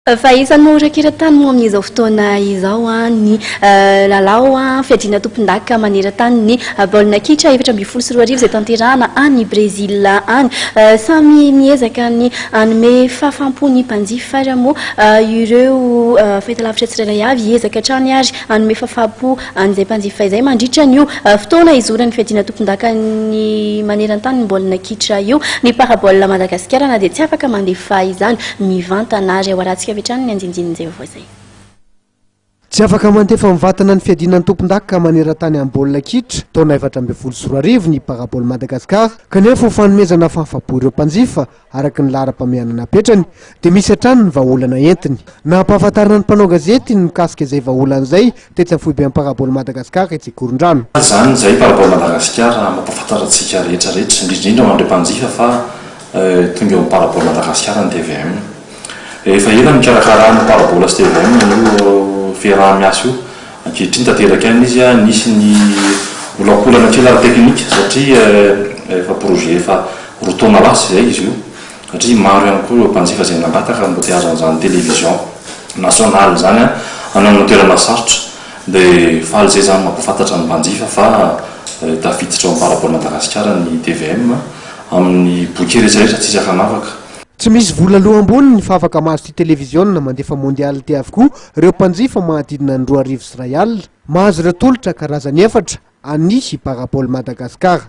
Fa isan'ny mahorakira-tany moa amin'izao fotoana izao ny lalao fiadiana tompondaka maneran-tany ny baolina kitra 2014 izay tanterahana any Brésil any. Samy miezaka ny hanome fahafaham-po ny mpanjifa ary moa ireo fahitalavitra tsirairay avy hiezaka hatrany ary hanome fahafaham-po an'izay mpanjifa izay mandritra an'io fotoana hizoran'ny fiadiana tompondakan'ny maneran-tany ny baolina kitra io. Ny Parabole Madagasikara na dia tsy afaka mandefa izany mivantana ary ao arahantsika avy hatrany ny andindinin'izay vaovao izay. Tsy afaka mandefa mivantana ny fiadiana ny tompondaka maneran-tany amin'ny baolina kitra taona 2014 ny Parabole Madagascar kanefa ho fanomezana fahafapo ireo mpanjifa Araka ny laharam-pahamehana napetrany dia misy hatrany ny vahaolana entiny. Nampahafantarina ny mpanao gazety ny mikasika izay vahaolana izay tetsy amin'ny foiben'ny Parabole Madagascar etsy Ankorondrano. Izany izay Parabole Madagasikara mampahafantatra antsika rehetra rehetra, indrindra indrindra ho an'ireo mpanjifa fa tonga eo amin'ny Parabole Madagasikara ny tvm. Efa ela nikarakara ny Parabole sy tvm io fiaraha-miasa io. Ankehitriny tanteraka ihany izy, nisy ny olakolana kely ara-teknika satria efa projet efa 2 taona lasa izay izy io satria maro ihany koa ireo mpanjifa izay nangataka mba te hahazo an'izany télévision nationale izany any amina toerana sarotra dia faly izay izany mampahafantatra ny mpanjifa fa tafiditra ao amin'ny Parabole Madagasikara ny tvm amin'ny bouquet rehetra rehetra tsisy ankanavaka. Tsy misy vola aloa amboniny fa afaka mahazo ity televiziona mandefa mondial ity avokoa ireo mpanjifa manodidina ny 2100. Mahazo ireo tolotra karazany efatra an'ny Parabole Madagascar.